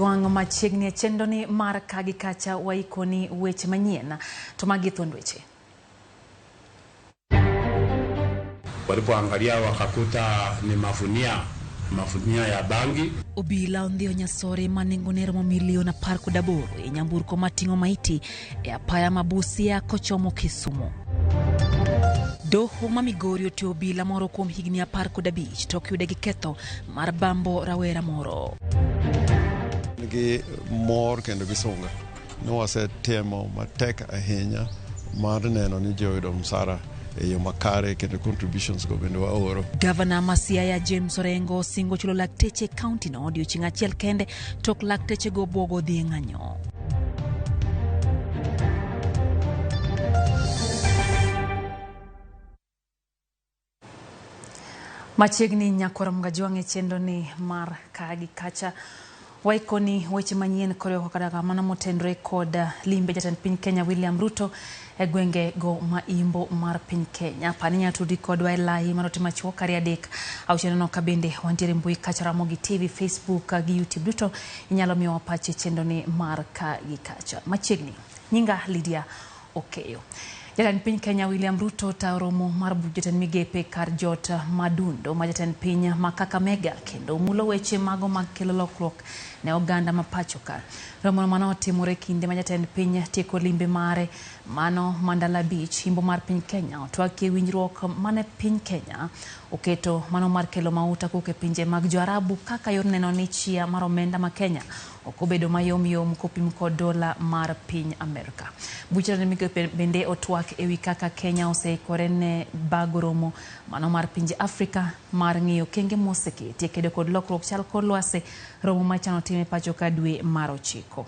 Wang' machiegni e chenroni mar ka gi kacha waikoni weche manyien to magi thuond weche. Walipoangalia wakakuta ni mafunia mafunia ya bangi. Obila ondhiyo nyasore ma nengone romo milion 18 e nyamburko mating'o maiti e apaya ma Busia kochomo Kisumu. Doho ma Migori otweyo obila moro kuom higni 15 tok yude gi ketho mar bambo rawera moro. Gi mor kendo gi sunga ni wasetemo matek ahinya mar neno ni ji oyudo msara e yo makare kendo contributions go bende waoro. Gavana ma Siaya James Orengo osingo chulo lakteche e kaunti no odiochieng' achiel kende tok laktechego bwogo dhi e ng'anyo. Machiegni nyakwar Mgajwang' e chenro ni mar ka gi kacha. Waikoni weche manyien koriwo kata mano motenore kod limbe jatend piny Kenya William Ruto e gwenge go ma imbo mar piny Kenya. Pani inyalo tudi kodwa e lai mar ote machuok 2 3 6 0 ka bende wantiere mbui kacha Ramogi TV, Facebook gi YouTube duto inyalo miyowa pachi e chenro ni mar ka gi kacha. Machiegni, nyinga Lydia Okeyo. Jatend piny Kenya William Ruto tayo romo mar buch jotend migepe kar jot Madundo ma jatend piny ma Kakamega kendo mulo weche mago mag kelo lokruok ne oganda ma pacho ka. Romono mano otimore kinde ma jatend piny tieko limbe mare mano ma ndalo 5 imbo mar piny Kenya otwakie winjruok mane piny Kenya oketo mano mar kelo mauta kowuok e pinje mag jo Arabu kaka yor neno ni chia mar omenda ma Kenya ok obedo mayom yom kopim kod dola mar piny Amerka. Buch jatend migepe bende otwak ewi kaka Kenya oseikore ne bago romo mano mar pinje Afrika mar ng'iyo okenge moseketi e kedo kod lokruok chal kor lwasi romo ma ichano tim e pacho ka dwe mar 9.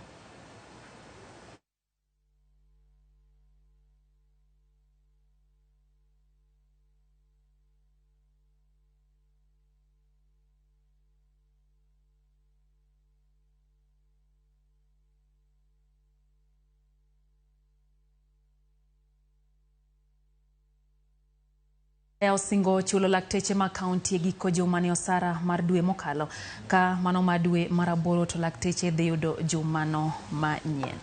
Osingo chulo lakteche ma kaunti e giko juma ne osara mar dwe mokalo ka mano ma dwe mar 8 to lakteche dhi yudo jumano manyien.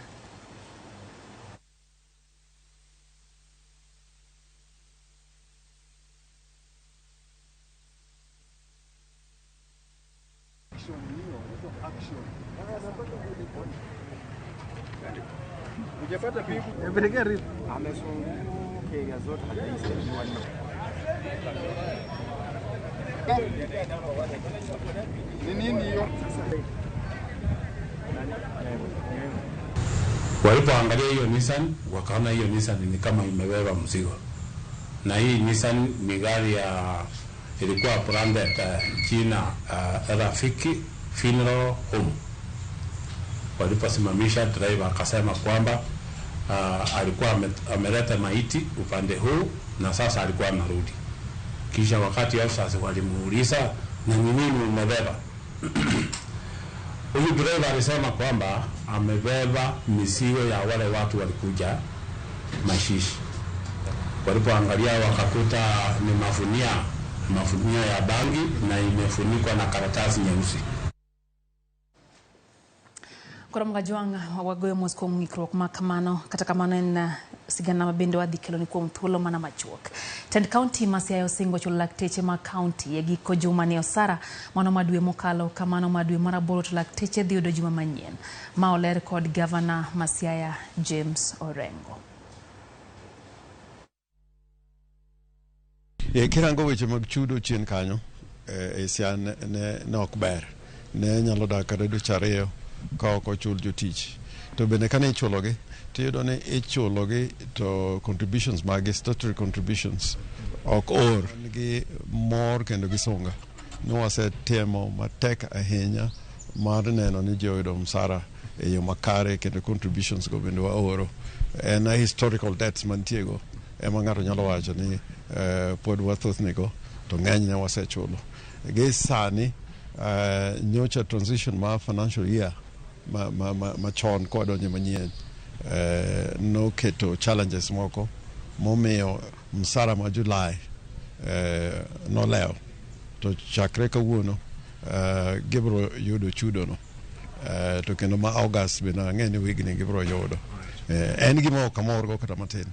Walipoangalia hiyo Nissan wakaona hiyo Nissan ni kama imebeba mzigo, na hii Nissan ni gari ya ilikuwa branded jina Rafiki Funeral Home. Waliposimamisha driver akasema kwamba alikuwa ameleta maiti upande huu na sasa alikuwa anarudi. Kisha wakati officers walimuuliza na ni nini umebeba, huyu driver alisema kwamba amebeba mizigo ya wale watu walikuja mashishi. Walipoangalia wakakuta ni mafunia ya bangi na imefunikwa na karatasi nyeusi. Koro Mgajwang' wagoyo mos kuom ng'ikruok ma kamano kata kamano en sigana ma bende wadhi kelo ni kuom thuolo mana machuok. Tend kaunti ma Siaya osingo chulo lakteche ma kaunti e giko juma ne osara mano ma dwe mokalo ka mano ma dwe mar 8 to lakteche dhi yudo juma manyien. Ma oler kod gavana ma Siaya James Orengo. Kirango weche mag chudo chien kanyo e Siaya ne ok ber. Ne nyalo dak kata dweche 2 ka ok ochul jotich. To bende kane ichulogi tiyudo ni ichulogi to contributions magi statutory contributions ok or gi mor kendo gi sunga ni wasetemo matek ahinya mar neno ni ji oyudo msara e yo makare kendo contributions go bende waoro. En a historical debts mantie go ema ng'ato nyalo wacho ni pod wathothnigo to ng'enyne wasechulo. Gi sani nyocha transition mar financial year machon kwadonjo manyien noketo challenges moko momiyo msara ma July nolewo to chakre kawuono gibiro yudo chudono. To kendo ma August bende ang'e ni wigni gibiro yudo. En gima ok amorgo kata matin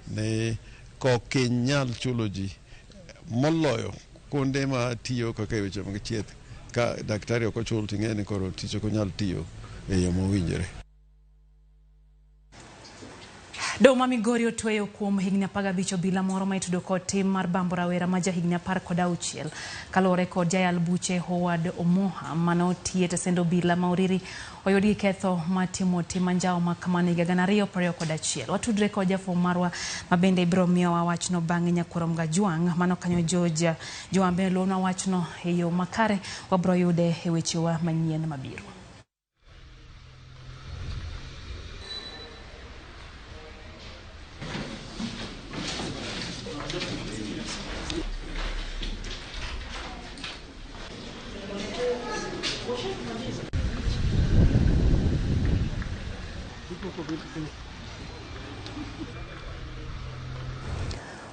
ni kok inyal chulo ji moloyo kuonde ma tiyo kaka e weche mag thieth ka daktari ok ochul ting'e ni koro tich ok onyal tiyo e yo mowinjore. Doho ma Migori otweyo kuom higni 15 obila moro ma itudo kod tim mar bambo rawera ma jahigni 16 kaluwore kod jayal buche Howard Omoha mane otiye tesend obila ma Uriri oyud gi ketho mar timo tim anjawo ma kamano higa 2021. Watudre kod jafwambo marwa ma bende biro miyowa wachno bang'e Nyakwar Mgajwang' mano kanyo George Joambe luonwa wachno e yo makare wabiro yude e wechewa manyien mabiro.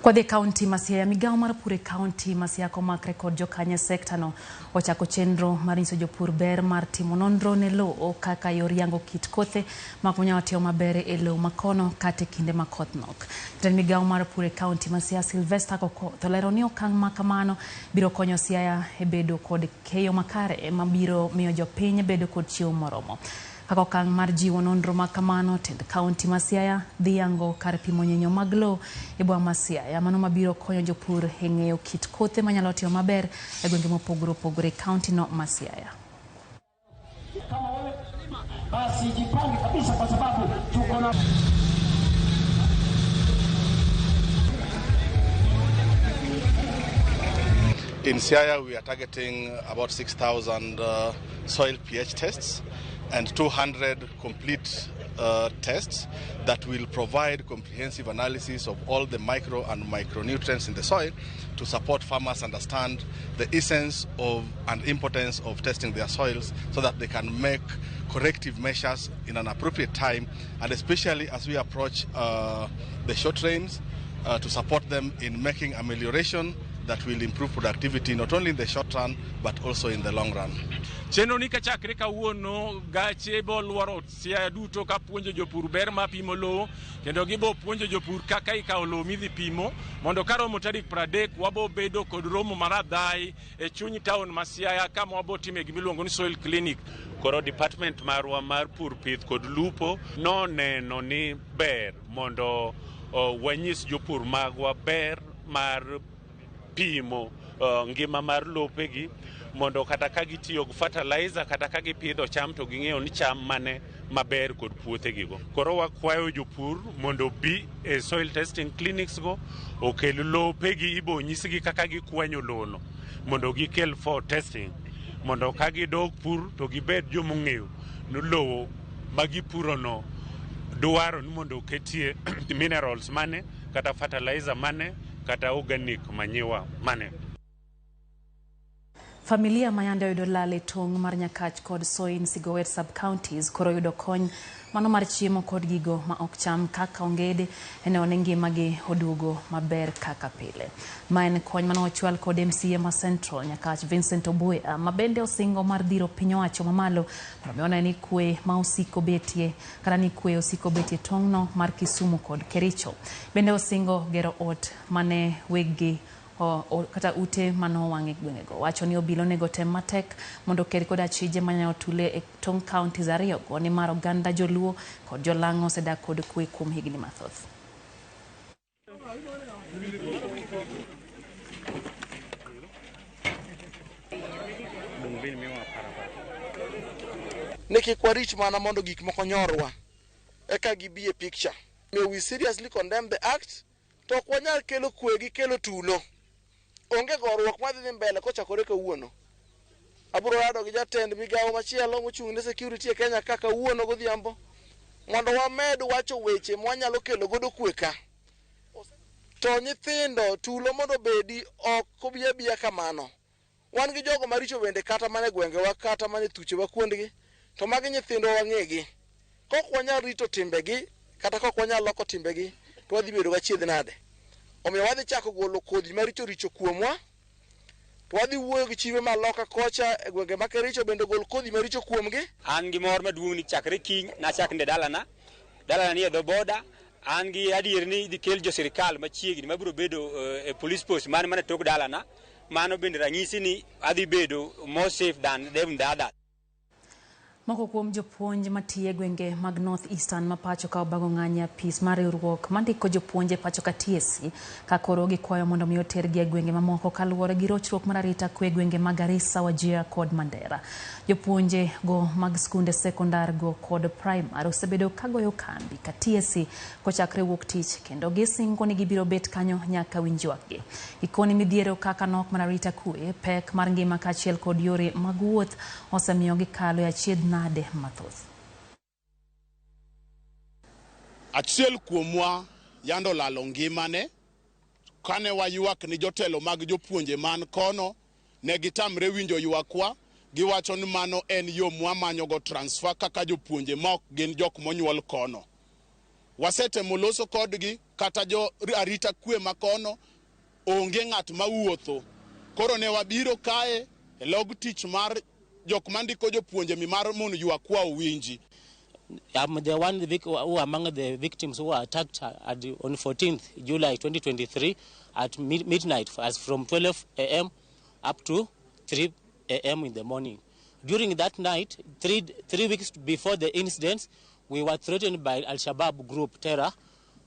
Kwadhi e kaunti ma Siaya, migawo mar pur e kaunti ma Siaya komakre kod jokanyo e sekta no ochako chenro mar nyiso jopur ber mar timo nonro ne lowo kaka yor yango kit kothe ma ok nyal timo maber e lowo makono kata e kinde ma koth nok. Jatend migawo mar pur e kaunti ma Siaya Sylvester Kokoth olero ni okang' ma kamano biro konyo Siaya e bedo kod keyo makare mabiro miyo jopiny bedo kod chiemo moromo. Kaka okang' mar jiwo nonro ma kamano, tend kaunti ma Siaya dhi yango kar pimo nyinyo mag lowo e boma ma Siaya. Mano mabiro konyo jopur e ng'eyo kit kothe manyalo timo maber e gwenge mopogore opogore e kaunti no ma Siaya. Basi jipange kabisa kwa sababu tuko na In Siaya, we are targeting about 6,000 soil pH tests and 200 complete tests that will provide comprehensive analysis of all the micro and micronutrients in the soil to support farmers understand the essence of and importance of testing their soils so that they can make corrective measures in an appropriate time, and especially as we approach the short rains, to support them in making amelioration that will improve productivity not only in the short run but also in the long run. Chenro ni kachakre kawuono gache bo luoro Siaya duto ka puonjo jopur ber ma pimo lowo kendo gibo puonjo jopur kaka ikawo lowo midhi pimo mondo ka romo tarik 30 wabo bedo kod romo mar adhai e chuny town ma Siaya kama wabo time gimiluongo ni soil clinic. Koro department marwa mar pur pith kod lupo noneno ni ber mondo wanyis jopur magwa ber mar pimo ngima mar lopegi mondo kata ka gitiyo gi fertilizer kata ka gipidho cham to ging'eyo ni cham mane maber kod puothegigo. Koro wakwayo jopur mondo bi e soil testing clinics go okel lopegi ibo nyisgi kaka gikwanyo lono mondo gikel for testing mondo ka gidok pur to gibed jomong'eyo ni lowo ma gipurono dwaro ni mondo oketie minerals mane kata fertilizer mane kata organic manure mane. Familia ma yande oyudo lal e tong' mar Nyakach kod Soin Sigowet sub-counties koro yudo kony mano mar chiemo kod gigo ma ok cham kaka ongede e neno ni ngimagi oduogo maber kaka pile. Ma en kony mane ochwal kod MCA ma Central Nyakach Vincent Obuya ma bende osingo mar dhiro piny owacho mamalo mondo mi one ni kwe ma osiko betie kata ni kwe osiko betie tong'no mar Kisumu kod Kericho. Bende osingo gero ot mane weggi kata ute manowang' e gwengego. Wacho ni obila onego tem matek mondo oked kod achije manyalo tule e tong' counties ariyogo nimar oganda joluo kod jolang'o osedak kod kwe kuom higni mathoth. Ne kik warich mana mondo gik moko nyorwa eka gibi e picture. We seriously condemn the act to ok wanyal kelo kwe gi kelo tulo. Onge goruok madhi mbele kochakore kawuono. Abiro rado gi jatend migawo machielo mochung' ne security e Kenya ka kawuono godhiambo mondo wamed wacho weche mwanyalo kelo godo kwe ka. To nyithindo tulo mondo obedi ok obi abiya kamano. Wan gi jogo maricho bende kata mana e gwengewa kata mana e thuchewa kuondgi to magi nyithindwa wang'egi. Kok wanyal rito timbegi kata kok wanyal loko timbegi to wadhi bedo gachiedh nade. Omiyo wadhi chako golo kodhi maricho richo kuomwa To wadhi wuoyo gi chiwe ma loka kocha e gwenge ma Kericho bende gol kodhi maricho kuomgi. An gi mor maduong' ni chakre kiny nachak nde dalana. Dalana ni e dho boda. An gi adier ni idhi kel jo sirikal machiegni mabiro bedo e police post man mana tok dalana. Mano bende ranyisi ni adhi bedo more safe than them the others. Moko kuom jopuonj matiyo e gwenge mag North Eastern ma pacho ka obago ng'anyo e apis mar riwruok mandiko jopuonj e pacho ka TSC ka koro gikwayo mondo mi otergi e gwenge mamoko kaluwore gi rochruok mar arita kwe e gwenge mag Garissa, Wajir kod Mandera. Jopuonje go mag skunde sekondar go kod primar osebedo ka goyo kambi ka TSC kochakre wuok tich kendo gisingo ni gibiro bet kanyo nyaka winj ywakgi. Gikoni midhiero kaka nok mar arita kwe, pek mar ngima kaachiel kod yore mag wuoth osemiyo gikalo e achiedh nade mathoth. Achiel kuomwa yando lalo ngimane kane waywak ni jotelo mag jopuonje man kono ne gitamre winjo ywakwa, giwacho ni mano en yo mwamanyogo transfer kaka jopuonje ma ok gin jok monyuol kono. Wasetemo loso kodgi kata jo arita kwe ma kono onge ng'at mawuotho. Koro ne wabiro kae e log tich mar jok mandiko jopuonje mi mar mondo ywakwa owinji. I'm the one who among the victims who were attacked on 14th July 2023 at midnight, as from 12 a.m. up to 3 a.m. in the morning. During that night, three weeks before the incident, we were threatened by Al-Shabaab group terror.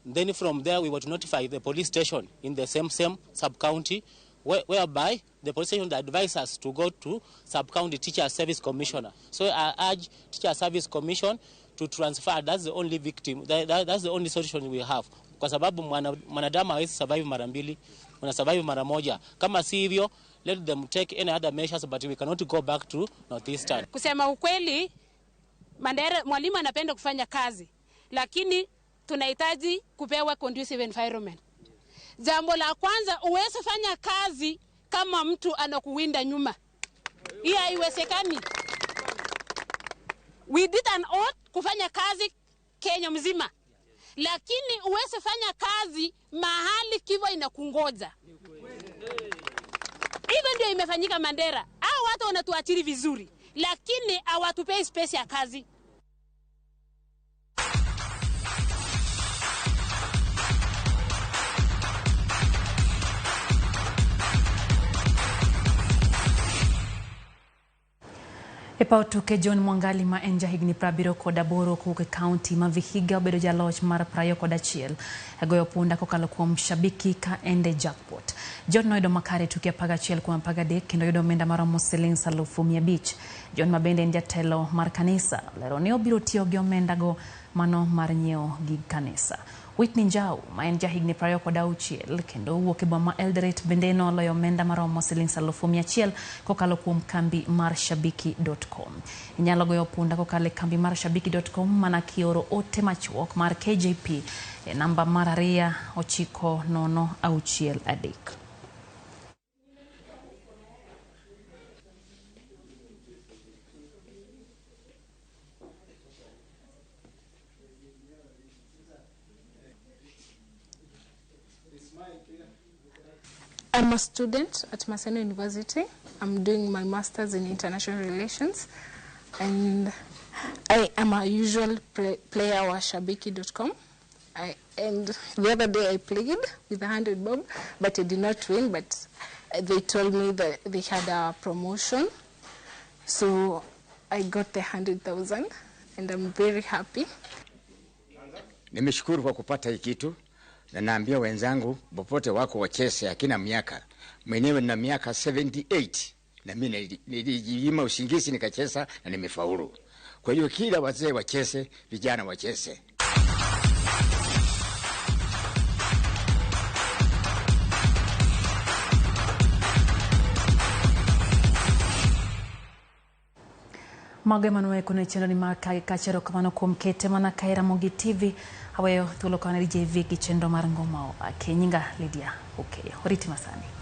Then from there, we were to notify the police station in the same sub-county, whereby the police station advised us to go to sub-county Teacher Service Commissioner. So I urge Teacher Service Commission to transfer. That's the only victim. That's the only solution we have. Kwa sababu mwanadamu hawezi survive mara mbili, una survive mara moja. Kama si hivyo, let them take any other measures, but we cannot go back to Northeastern. Kusema ukweli, Mandera mwalimu anapenda kufanya kazi, lakini tunahitaji kupewa conducive environment. Jambo la kwanza, uweze fanya kazi kama mtu anakuwinda nyuma. Hii haiwezekani. We did an oath kufanya kazi Kenya mzima. Lakini uweze fanya kazi mahali kivo inakungoja. Hivyo ndio imefanyika Mandera. Hao watu wanatuachiri vizuri, lakini hawatupei space ya kazi. E paw tuke John Mwangali ma en jahigni 78 kowuok e kaunti ma Vihiga obedo jaloch mar 21 e goyo punda kokalo kuom Shabiki ka ende jackpot. John noyudo makare tuke 11 kuom 13 kendo yudo omenda maromo siling 500,000. John ma bende en jatelo mar kanisa olero ni obiro tiyo gi omenda go mano mar nyiewo gig kanisa. Whitney Njau ma en jahigni 26 kendo wuok e boma Eldoret bende noloyo omenda maromo siling 100,000 kokalo kuom kambi mar shabiki.com. Inyalo goyo punda kokalo e kambi mar shabiki.com mana kioro ote machuok mar KJP e namba mar 29063. I'm a student at Maseno University. I'm doing my master's in international relations, and I am a usual player wa shabiki.com. And the other day I played with 100 bob, but I did not win, but they told me that they had a promotion. So I got the 100,000 and I'm very happy. Nimeshukuru kwa kupata hii kitu. Na naambia wenzangu popote wako wacheze, akina miaka. Mwenyewe nina miaka 78 na mimi nilijinyima usingizi nikacheza na nimefaulu. Kwa hiyo kila wazee wacheze, vijana wacheze. Mago ema nweko ne chenro ni mar Kagi Kacha. Erokamano kuom kete mana ka Ramogi TV. Aweyo thuolo kane DJ Vicky chenro mar Ngoma Obaki. Nyinga Lydia Okeyo. Oriti masani.